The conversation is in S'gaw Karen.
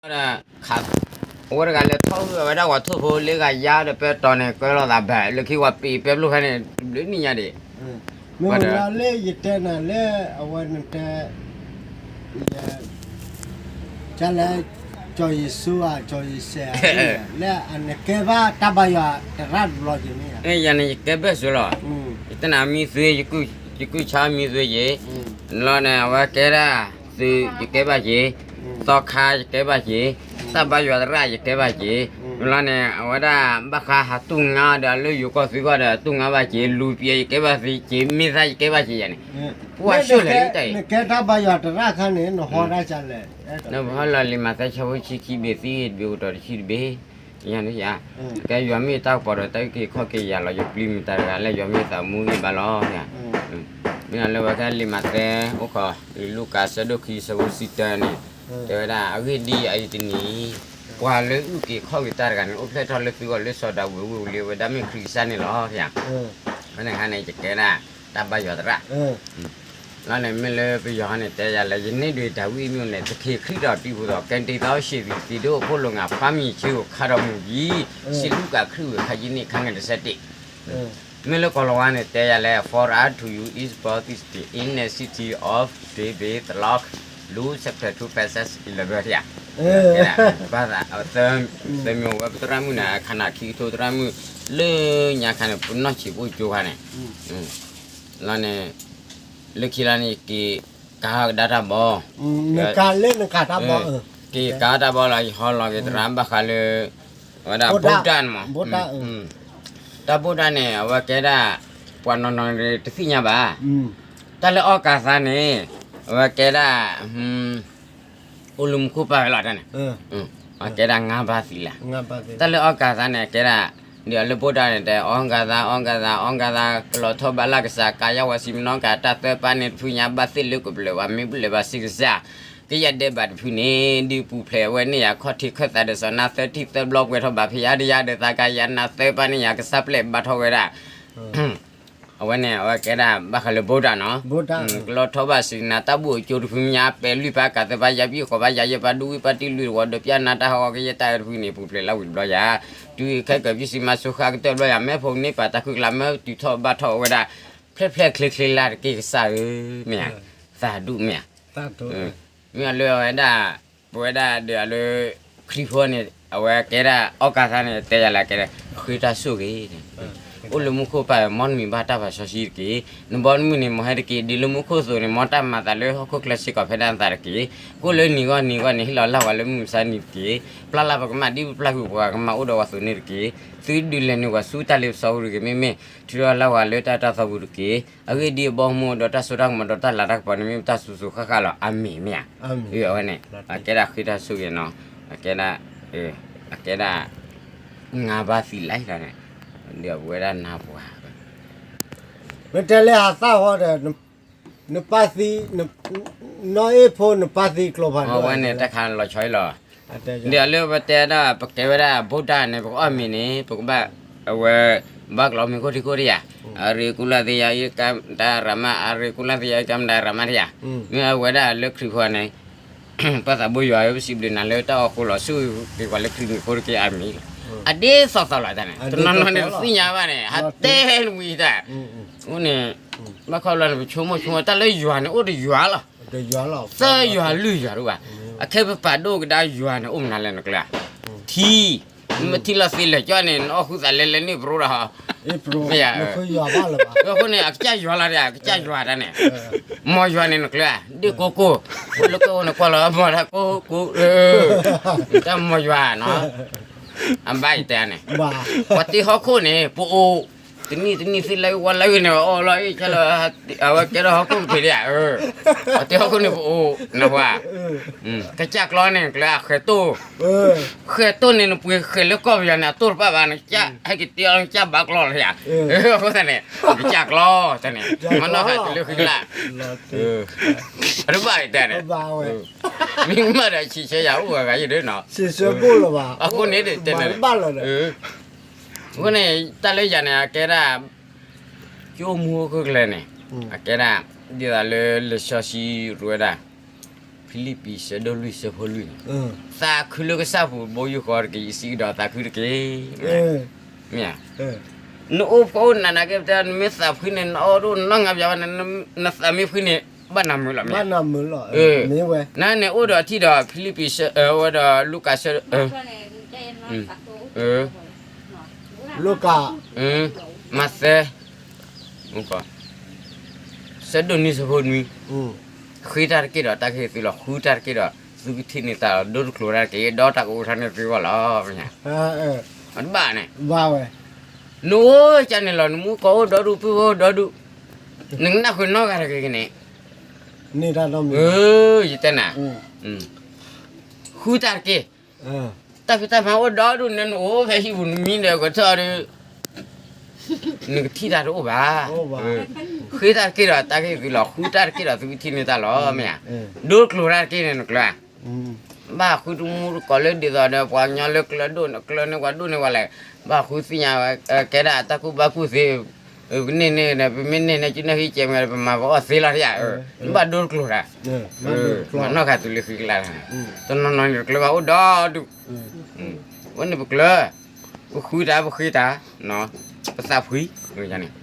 ဒီး ခး အဝဲတဂၤလဲၤထီၣ်ဝံၤအဝဲဒၣ်ဝၤထိၣ်ဖိလၢဂၤယါဒီးပဲတီၤန့ၣ် ကၢလီၤသးဘၣ် လၢခံဝၤပ့ၤပဲဖျိဖဲန့ၣ် ဘျုးနံၣ်ညါဒံး, မ့ၢ်လၢယတဲနၤလၢ အဝဲနတဲ ကလဲၣ်, ကၠီၤယ့ၣ်ၡူးဧါ ကၠီၤယ့ၣ်စဲးဧါ, လၢအနကဲဘၣ်တၢ်ဘါယွၤတရၣ်တဘျီက့ၤမ့ၢ်ဧါ, ယၤန့ၣ်ယကဲဘၣ်စၢၤလီၤ, ယတဲနၤမံသွ့, ယကုၢ်ဆါမံသွ့ယ့ၤ, လီၤန့ၣ် အဝဲကဲဒၣ် သုးယကဲဘၣ်က့ၤ, သီခါယကဲဘၣ်က့ၤ, တၢ်ဘါယွၤသရၣ်ယကဲဘၣ်က့ၤ, လီၤန့ၣ် အဝဲဒၣ်ဘၣ်ဃးဟးတူၢ်ငါဒီးလၢယိၤကီၢ်သုးကီၢ်ဒီးတူၢ်ငါဘၣ်က့ၤ, လူၤပျဲယကဲဘၣ်က့ၤ, မ့ၢ်သၣ်ယကဲဘၣ်က့ၤယၤန့ၣ်, ပှၤဆှၢလဲၣ်တၢ်အံၤ, နကဲတၢ်ဘါယွၤတရၣ်ခါန့ၣ် နဟီဒၣ်ကလဲၣ်, နပဟီလီၤလံာ်မးသဲဆၢဖိဆံခံဘ့ၣ်သံဘ့ၣ်အိၣ်တီၤတဆံတဘ့ၣ်, ယၤန့ၣ်ယၤ, ကဲယွၤမ့ၢ်တၢ်ကပီၤဒီးတၢ်အုၣ်က့ၤခီၣ်က့ၤယၤလီၤ ယပျံၤမုာ်တၢ်တဂၤလၢယွၤမ့ၢ်သးမူဂံၢ်ဘါလီၤ, မ့ၢ်လၢဝဲခဲလံာ်မးသဲအိၣ်ခိး လံာ်လူၤကၣ်ဆၢဒိၣ်ခံဆၢဖိတဆံတၢန့ၣ်, တဲဝဲဒၣ် အဂ့ၢ်ဒ်အံၤတနံၤအံၤ, ပှၤလၢအုၣ်က့ၤခီၣ်က့ၤတၢ်တဂၤန့ၣ် အိၣ်ဖျဲၣ်ထီၣ်လၢသုဂီၢ်လၢစီၤဒၤဝံးဝ့ၢ်ပူၤလံ အဝဲဒၣ်မ့ၢ်ခရံာ်ကစၢ်န့ၣ်လီၤ, ဖဲန့ၣ်အခါန့ၣ် ယကဲဒၣ်တၢ်ဘါယွၤသရၣ် လီၤန့ၣ် မ့ၢ်လၢပယီၤန့ၣ် တဲယၤလၢ ယန့ၢ်ဒုးတၢ်ဝံၣ်အမ့ၢ်န့ၣ် သခင်ခရစ်တော်တည်းဟူသော ကယ်တင်သောအရှင်သည် သင်တို့အဖို့ လူင်ငါ ဖမ်းမည်ခြင်းကို ခါတော်မူပြီ, စံးလူၤကၣ်ခရံာ်ဝ့ၢ်ခါယုၢ်နံၣ်ခါငယ်တဆံတၢ, မ့ၢ်လၢကီၢ်လီၤဝါန့ၣ် တဲယၤလၢ For unto you is born this day in the city of David the Lord, Luke chapter two verses eleven ယၤ, ဘၣ်သး သၢမံၤဝဲပသရၣ်မုၣ်န့ၣ် အခါနၤခံကထိသရၣ်မုၣ် လၢညါခါန့ၣ် ပနီၢ်ဆံးဖိကၠိခါန့ၣ်, လီၤန့ၣ် လၢခံလါန့ၣ် ယက့ၤကၤကဒါတၢ်ဘီ, က့ၤကၤတၢ်ဘီလီၤ ယဟီလီၤက့ၤသရၣ်ဘၣ်ဃးလၢ အဝဲဒၣ် ဗုဒ္ဓ န့ၣ်မး, တၢ် ဗုဒ္ဓ န့ၣ် အဝဲကဲဒၣ် ပှၤနီၢ်နီၢ်တသ့ၣ်ညါဘၣ်, တၢ်လၢအီၣ်ကၤသးန့ၣ် အဝဲကဲဒၣ် အိၣ်လၢမူခိၣ်ပၢ်ဝဲလီၤ တၢ်န့ၣ်, အကဲဒၣ်ငါးပါးသီလ, တၢ်လၢအီၣ်ကၤသးန့ၣ် အကဲဒၣ် ဒီးလၢ ဗုဒ္ဓ န့ၣ် တဲ အီၣ်ကၤသး အီၣ်ကၤသး အီၣ်ကၤသး ကလီၤထီၣ်ဘးလၢကစၢ် ကာယဝစီမနောက တၢ်သၢပၢ်န့ၣ်တဖုညါ ဘၣ်သ့ၣ်လၢကပျၢၤဘၣ် မ့ၢ်ပျၢၤဘၣ်စ့ကစၢ် ကယဲၢ်ဒဲးဘးတဖုန့ၣ် ဒုးပူၤဖျဲးဝဲန့ၢ်ယၤ ခီၣ်ထံးခၢၣ်သးဒီးစီၤနါသၢထံၣ်သၢဘျီ ပှဲၤထီၣ်ဘးဖဲယၤဒီးယၤဒီးသးကယၤနၤ သၢပၢ်န့ၢ်ယၤ ကစၢ်ပျဲၢ်ဘါထီၣ်ဝဲဒၣ် အဝဲန့ၣ် အဝဲကဲဒၣ်ဘၣ်ဃးလၢ ဗုဒ္ဓ နီၤ, ကလီၤထီၣ်ဘၣ်စ့နၤ တၢ်ဘူၣ်အကၠိတဖုညါ ပဲာ်လွံၢ်ပၢ် ကးသၢပၢ် ယၤဘံၣ်ဃိးပၢ် ယၤယဲၢ်ပၢ် ဒူဝံၣ်ပၢ်တံၢ်လွံၢ်တဝီၤ ဒီးပျၢ်နၤတၢ်ဟးဂီၤကယဲၢ်တၢ်အၢတဖုန့ၣ် ပူၤဖျဲးလၢဝံၤတဘျီယၤ, တုၤခဲကၢၤပျံၤစံးမၤစိဃၣ်ကတၢၢ်ဘျီယၤ မ့ၢ်ဖိန့ၢ်ပာ်တၢ်ခုကလး မ့ၢ်တုၤထီၣ်ဘၣ်ထီၣ်ဝဲဒၣ် ဖျဲၣ်ဖျဲၣ်ချ့ချ့လၢ်တက့ၢ်ကစၢ်ဧၢ, မ့ၢ်ဧါ, သးဒူၣ်မ့ၢ်ဧါ မ့ၢ်လၢအဝဲဒၣ် ပဝဲဒၣ်ဒီးလၢ ခရံာ်ဖိန့ၣ် အဝဲကဲဒၣ်အီၣ်ကၤသးန့ၣ် တဲယၤလၢကဲဒၣ် ဃ့တၢ်ဆိၣ်ဂ့ၤန့ၣ်, အိၣ်လၢမူခိၣ်ပၢ် မ်နမံၤဘၣ်တၢ်ပာ်စီဆှံတက့ၢ်, နဘီနမုၢ်န့ၣ် မ်ဟဲတက့ၢ်, ဒ်လၢမူခိၣ်အသိးန့ၣ် မ်တၢ်မၤသးလၢဟီၣ်ခိၣ်ချၢစ့ၢ်ကီးဖဲဒၣ်နသးတက့ၢ်, ကိၣ်လၢနံၤဂီၢ်နံၤဂီၢ်န့ၣ် ဟ့ၣ်လီၤလၢ်ဝဲလၢမုၢ်မဆါနံၤတက့ၢ်, ပျၢ်လၢ်ပကမၣ်ဒ်ပပျၢ်ကွံာ်ပှၤကမၣ်အိၣ်ဒီးပှၤအသိးန့ၣ်တက့ၢ်, သုဒုးလဲၤနုာ်ပှၤဆူတၢ်လ့ပစီပူၤတဂ့ၤ, မ့မ့ၢ် ထုးထီၣ်လၢ်ဝဲလၢတၢ်တၢ်သီပူၤတက့ၢ်, အဂ့ၢ်ဒ်အံၤ အဘီအမုၢ်ဒီးတၢ်စိတၢ်ကမီၤဒီးတၢ်လၤတၢ်ကပီၤန့ၣ် မ့ၢ်တၢ်စူၤစူၤဃၣ်ဃၣ်လီၤ. အၤမ့ၣ် မ့ၢ်ဧါ, အဝဲန့ၣ် အကဲဒၣ်ဃ့တၢ်ဆိၣ်ဂ့ၤနီၤ, အကဲဒၣ် အကဲဒၣ် ငါးပါးသီလီၤန့ၣ်, ဒီးပဝဲဒၣ်နၢ်ပှၤ ပတဲလၢအသၣ်ဃီဒီး နပၢ်သံ နီၢ်အ့ၣ်ဖိနပၢ်သံကျိဖးဒိၣ် အဝဲန့ၣ် တၢ်ခါလီၤဆီလီၤ. ဒီးလၢပတဲဒၣ် ပကဲဝဲဒၣ် ဗုဒ္ဓ န့ၣ် ပကအီၣ်မ့ၤန့ၣ် ပကဘၣ် အဝဲ ဘၣ်ကျီမ့ၤခိၣ်ထံခိၣ်တယၤ, အရ့ကူလၢ်သ့ယၤအံၤကမတၤရမ, အရ့ကူလၢ်သ့ယၤအံၤကမတၤရမတယၤ, မ့ၢ်အဝဲဒၣ်လၢခရံာ်ဖိန့ၣ် ပၢ်သးဘိယွၤဧၢ ပစံးဘျုးနၤလၢတၢ်အီၣ်ဃိလီၤ ဆိၣ်ဂ့ၤက့ၤပှၤလၢခရံာ်မံၤအဃိတက့ၢ် အၤမ့ၣ်. အဒ်သိးသိးလီၤတၢ်န့ၣ် တနီၤနီၤန့ၣ် တသ့ၣ်ညါဘၣ်န့ၣ် ဟးတဲနဝံၤတၢ်, အဃိန့ၣ် ဘၣ်ခီဖျိန့ၣ် ပဆိကမိၣ်ဆိကမိၣ် တၢ်လၢယွၤန့ၣ် အိၣ်တယွၤလီၤ, သၢယွၤလွံၢ်ယွၤတအိၣ်ဘၣ်, အခဲပပာ်ဒိၣ်ကဒါယွၤန့ၣ် အိၣ်မနုၤလဲၣ်နကျၢၤ, ထံ, နမ့ၢ်ထံၣ်လီၤသ့လၢာ်ကၠီန့ၣ် နအီၣ်ဃုသးလဲလဲန့ၣ် ပရိဒၣ်ဟီ, မ့ၢ်ဧါ, အဃိန့ၣ် အကစၢ်ယွၤလီၤဒီး အကစၢ်ယွၤတၢ်န့ၣ်, မ်ယွၤန့ၣ်နကျၢၤ, ဒ့ၣ်ကိကိ, အိၣ်လၢကၢၢ်အိၣ်န့ၣ် ကွၢ်လီၤ မ်တၢ်ကိကိ, တၢ်မ်ယွၤနီၤ, အဘၣ်ယတဲန့ၣ်, ပှၤတ့ဟီၣ်ခိၣ်န့ၣ် ပအိၣ်, တနံၣ်တနံၣ်သ့ၣ်လၢဝါလၢဂ့ၤန့ၣ် အီၣ်လီၤအ့ၣ် ဆဲလီၤ, အဝဲကဲထီၣ်ဟီၣ်ခိၣ်တဖံးဒံးဧါ, ပှၤတ့ဟီၣ်ခိၣ်န့ၣ်ပအိၣ်, နပှၤ, ကစၢ်ကျီန့ၣ် ကျၢၤ ဃဲၤတိၢ်, ဃဲၤတိၢ်န့ၣ် နပှ့ၤဃဲၤလၢကီၢ်ပယီၤန့ၣ် အတိၢ်တပၣ်ဘၣ်န့ၣ် ဟဲက့ၤတ့အီၤ ကစၢ်ဘါကျီလီၤယၤ, အဃိသတးန့ၣ် ကစၢ်ကျီ, တၢ်န့ၣ် မနီၢ်ဃာ်တုၤလၢဃံလၢ်, တဘၣ်တၢ်န့ၣ်, မ့ၢ်မၤဒီးဆံးဆၢယၤအိၣ်ဂၤဂၤယဒၢနီၤ, အဃိန့ၣ်တဲန့ၣ်, အဃိန့ၣ် တၢ်လၢယၤန့ၣ် အကဲဒၣ် ကၠိမူခိၣ်ကျဲန့ၣ်, အကဲဒၣ် ဒ်သိးလၢလံာ်စီဆှံရိဝဲဒၣ်, ဖံလံးပံၤ ဆၢဒိၣ်လွံၢ် ဆၢဖိလွံၢ်န့ၣ်, သးခုလၢကစၢ်ပူၤ ဘိယူၢ်ဃီတက့ၢ်, ယစံးကဒီးသးခုတက့ၢ်. မ့ၢ်ဧါ. နအိၣ်ဖှိၣ်အိၣ်နးနးကဲပတဲ နမ့ၢ်သးဖှံန့ၣ် နအီၣ်ဒိၣ်နနီၢ်ငါပၠးဘၣ်န့ၣ်, နသးမ့ၢ်ဖှံန့ၣ် ဘၣ်နၤမုာ်လီၤမ့ၢ်. နန့ၣ်အိၣ်ဒီးထံၣ်ဒီးဖံလံးပံၤ ဆၢဝဲဒီးလူၤကၣ် ဆၢ လူၤကၣ် မးသဲ ဆၢဒိၣ်နွံ ဆၢဖိနွံ, ဃ့တၢ်တက့ၢ်ဒီးတၢ်ကဟ့ၣ်သုလီၤ, ဃုတၢ်တက့ၢ်ဒီးသုကထံၣ်န့ၢ်တၢ်လီၤ, ဒိတကျိၤတၢ်တက့ၢ်, ဒီးတၢ်ကအိၣ်ထီၣ်န့ၢ်သုဂီၢ်လီၤ. မ့ၢ်ဧါ. တဘၣ်န့ၣ်, နအိၣ်ကန့ၣ်လီၤ, နမူကီၢ်အိၣ်ဒီဒူၣ် ပုၢ်ဖိဒီဒူၣ်, နကနၣ်ဃုာ်နီတဂၤတဂ့ၤန့ၣ်, ယတဲနၤ, ဃုတၢ်တက့ၢ်, တၢ်ဖံးတၢ်မၤအိၣ်ဒီဒူၣ်န့ၣ် နအိၣ်ဖဲဟံၣ်ပူၤ နမံဒီးကထီၣ်ဒီး နကထံၣ်တၢ်တအိၣ်ဘၣ်. ဃ့တၢ်တက့ၢ်ဒီးတၢ်ကဟ့ၣ်သုလီၤ, ဃုတၢ်တက့ၢ်ဒီးသုကထံၣ်န့ၢ်တၢ်လီၤ, မ့ၢ်ဧါ. ဒိတကျိၤတၢ်တက့ၢ်န့ၣ် နကျၢၤဧါ. ဘၣ်ဃုတမူတကိးလၢဒ်သိးဒီး ပှၤကညီလၢကျၢၤဒိၣ်န့ၣ် ကျၢၤန့ၢ်ပှၤဒိၣ်န့ၢ်ပှၤလဲၣ်, ဘၣ်ဃုသ့ၣ်ညါဝဲ ကဲဒၣ်တၢ်ကူၣ်ဘၣ်ကူၣ်သ့, ပန့ၢ်န့ၢ်ဒီး ပမ့ၢ်န့ၢ်န့ၣ် ကနၢ်ဟံၣ်ကဲမ့ၢ် ပမၤပအီၣ်သ့လီၤဧါ. နဘၣ်ဒိတကျိၤတၢ်, မၤနီၢ်ခါတုၤလၢဃံကလါ, တနီၤနီၤန့ၣ်တကျၢၤဘၣ်အိၣ်ဒီဒူၣ်, အဝဲန့ၣ်ပကျၢၤ, ပဃုတၢ် ပဃ့တၢ်, ပသးဖှံန့ၣ်